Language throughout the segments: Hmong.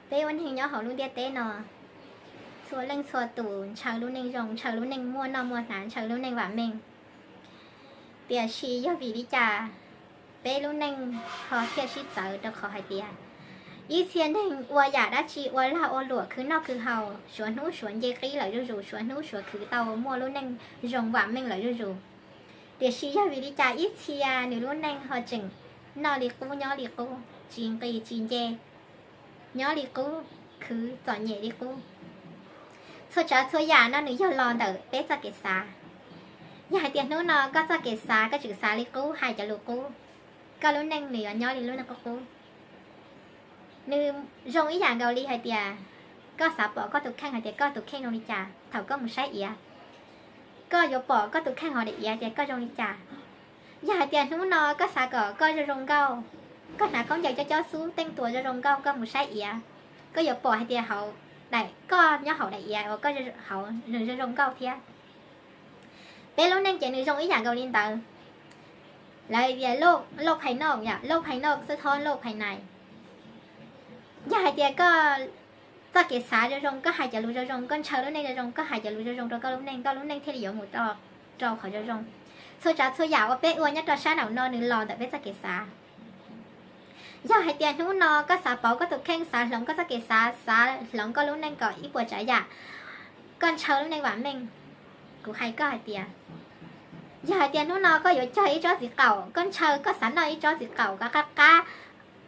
Peb ua neeg nyob hauv lub ntiaj teb no, txhua leej txhua tus ntshaw lub neej zoo, ntshaw lub neej muaj noj muaj hnav, ntshaw lub neej vam meej. Tiam sis yog vim li cas peb lub neej ho thiaj sib txawv? Rau qhov hais tias ib txhia neeg ua yam dab tsi ua lag ua luam khwv noj khwv haus, suav hnub suav nce qib lawm zuj zus, suav hnub suav khwv tau muaj lub neej zoo vam meej lawm zuj zus. Tiam sis yog vim li cas ib txhia nws lub neej ho tseem noj li qub nyob li qub, tsis nqis tsis nce, nyob li qub, khwv txom nyem li qub? Txhua tsav txhua yam no nws yog los ntawm peb txoj kev xav. Yog hais tias hnub no koj txoj kev xav koj tseem xav li qub, hais cov lus qub, koj lub neej nws yuav nyob li lub neej qub qub. Nws zoo ib yam nkaus li hais tias koj xav pom koj tus kheej hais tias koj tus kheej zoo li cas thaum koj mus saib iav. Koj yuav pom koj tus kheej hauv daim iav tias koj zoo li cas. Yog hais tias hnub no koj xav kom koj zoo zoo nkauj, koj hnav khaub ncaws cob cob xub teej tuas zoo zoo nkauj koj mus saib iav, koj yuav pom hais tias hauv daim, koj nyob hauv daim iav uas koj hauv nws zoo zoo nkauj thiab. Peb lub neej ces nws zoo ib yam nkaus li ntawd. Lawv tias ໂລກ, ໂລກພາຍນອກ, ໂລກພາຍນອກ ສະທ້ອນໂລກພາຍໃນ. Yog hais tias koj txoj kev xav zoo zoo, koj hais cov lus zoo zoo, koj ntshaw lub neej zoo zoo, koj hais cov lus zoo zoo rau koj lub neej, koj lub neej thiaj li yuav mus rau qhov zoo zoo. Txhua tsav txhua yam uas peb ua nyob rau sab nraum no nws los ntawm peb txoj kev xav. Yog hais tias hnub no koj xav pauv koj tus kheej, xav hloov koj txoj kev xav, xav hloov koj lub neej kom ib puas tsav yam, koj ntshaw lub neej vam meej, kuv hais koj hais tias, yog hais tias hnub no koj yuav cog ib tsob txiv qaum, koj ntshaw koj xav noj ib tsob txiv qaum kom qab qab,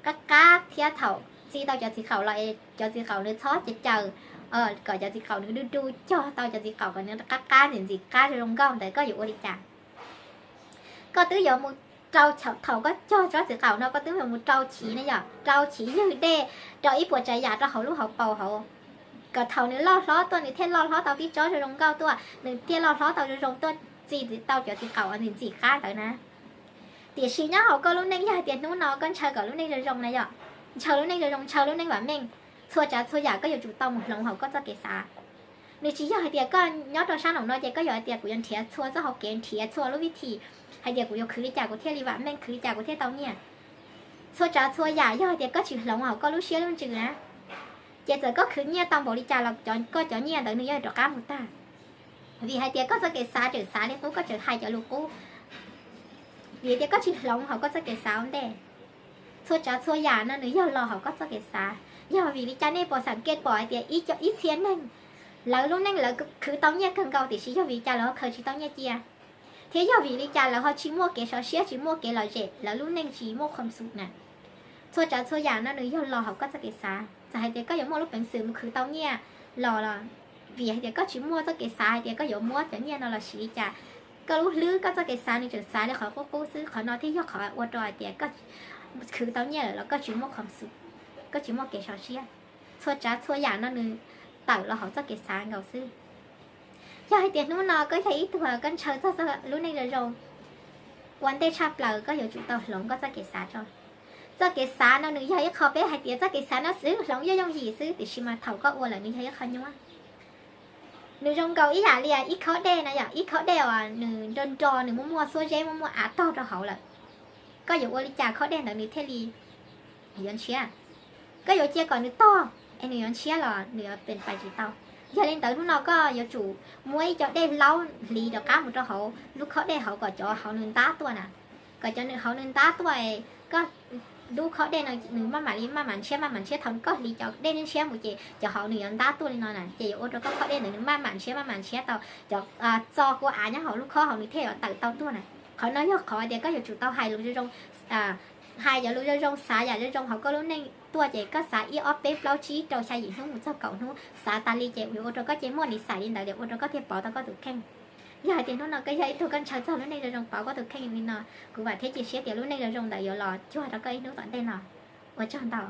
qab qab thiab thaum txi tau cov txiv qaum los cov txiv qaum nws txhob caws caws, kom cov txiv qaum nws du du, cog tau cov txiv qaum kom nws qab qab ntxim ntxim qab zoo zoo nkauj ntawd koj yuav ua li cas? Koj twb yuav mus rau, thaum koj cog tsob txiv qaum no koj twb yuav mus rau chiv ne, yog rau chiv ywg dej, rau ib puas tsav yam rau hauv lub hauv paus hauv, kom thaum nws loj hlob tuaj nws thiaj loj hlob tau tib tsob zoo zoo nkauj tuaj, nws thiaj loj hlob tau zoo zoo tuaj txi tau cov txiv qaum ntxim ntxim qab ntawd na. Tiam sis nyob hauv koj lub neej, yog hais tias hnub no koj ntshaw kom lub neej zoo zoo na, yog ntshaw lub neej zoo zoo, ntshaw lub neej vam meej, txhua tsav txhua yam koj yuav tsum tau mus hloov hauv koj txoj kev xav. Nws tsis yog hais tias koj nyob rau sab nraum no ces koj yuav hais tias kuv yuav nrhiav txhua txoj hauv kev, nrhiav txhua lub vib thim hais tias kuv yuav khwv li cas kuv thiaj li vam meej, khwv li cas kuv thiaj tau nyiaj. Txhua tsav txhua yam yog hais tias koj tsis hloov hauv koj lub siab lub ntsws na, ces txawm koj khwv nyiaj tau npaum li cas los koj cov nyiaj ntawd nws yeej rov qab mus tag. Vim hais tias koj txoj kev xav tseem xav li qub, koj tseem hais cov lus qub, vim tias koj tsis hloov hauv koj txoj kev xav ua ntej. Txhua tsav txhua yam no nws yog los hauv koj txoj kev xav. Yog vim li cas nej puas xam kej pom hais tias ib txhia neeg, lawv lub neej lawv khwv tau nyiaj kawg nkaus tiam sis yog vim li cas lawv ho khaws tsis tau nyiaj cia, thiab yog vim li cas lawv ho tsis muaj kev sov siab, tsis muaj kev lom zem, lawv lub neej tsis muaj khuam xum na? Txhua tsav txhua yam no nws yog los hauv koj txoj kev xav. Txawm hais tias koj yuav muaj lub peev xwm mus khwv tau nyiaj los los, vim hais tias koj tsis muaj txoj kev xav hais tias koj yuav muab cov nyiaj no los siv li cas. Koj lub hlwb koj txoj kev xav nws tseem xav li qhov qub qub xwb, qhov no thiaj yog qhov ua rau hais tias koj khwv tau nyiaj lawm los koj tsis muaj khuam xum, koj tsis muaj kev sov siab. Txhua tsav txhua yam no nws tawm los hauv txoj kev xav nkaus xwb. Yog hais tias hnub no koj yog ib tug koj ntshaw txog lub neej zoo zoo, ua ntej tshaj plaws koj yuav tsum tau hloov koj txoj kev xav tso. Txoj kev xav no nws yog ib qho peb hais tias txoj kev xav no xwb hloov yooj yooj yim xwb tiam sis mas thaum koj ua lawm nws yog ib qho nyuaj. Nws zoo nkaus ib yam li ib khob dej na, yog ib khob dej uas nws nro nro, nws muaj muaj xuab zeb, muaj muaj av tog rau hauv lawm. Koj yuav ua li cas khob dej ntawd nws thiaj li yuav ntshiab? Koj yuav cia kom nws tog es nws yuav ntshiab los nws yuav pes pais tsis tau. Yog li ntawd hnub no koj yuav tsum muab ib co dej hlaub hliv rov qab mus rau hauv lub khob dej hauv kom cov hauv nws ntab tuaj na. Kom cov hauv nws ntab tuaj, koj lub khob dej no nws maj mam li maj mam ntshiab maj mam ntshiab. Thaum koj hliv cov dej ntshiab mus ces cov hauv nws yuav ntab tuaj li no na, ces yuav ua rau koj khob dej ntawd nws maj mam ntshiab maj mam ntshiab tau cov txo kua av nyob hauv lub khob hauv nws thiaj yuav tawm tau tuaj na. Qhov no yog qhov tias koj yuav tsum tau hais lus zoo zoo, hais cov lus zoo zoo, xav yam zoo zoo hauv koj lub neej tuaj ces koj xav ib ob peb plaub tsib rau xya yim hnub mus txog kaum hnub, xav tas li ces yuav ua rau koj ces muaj nis xais li ntawd ces ua rau koj thiaj pauv tau koj tus kheej. Yog hais tias hnub no koj yog ib tug koj ntshaw txog lub neej zoo zoo, pauv koj tus kheej li no, kuv vam thiab cia siab tias lub neej zoo zoo ntawd yuav los cuag rau koj ib hnub tom ntej no. Ua tsaug ntau.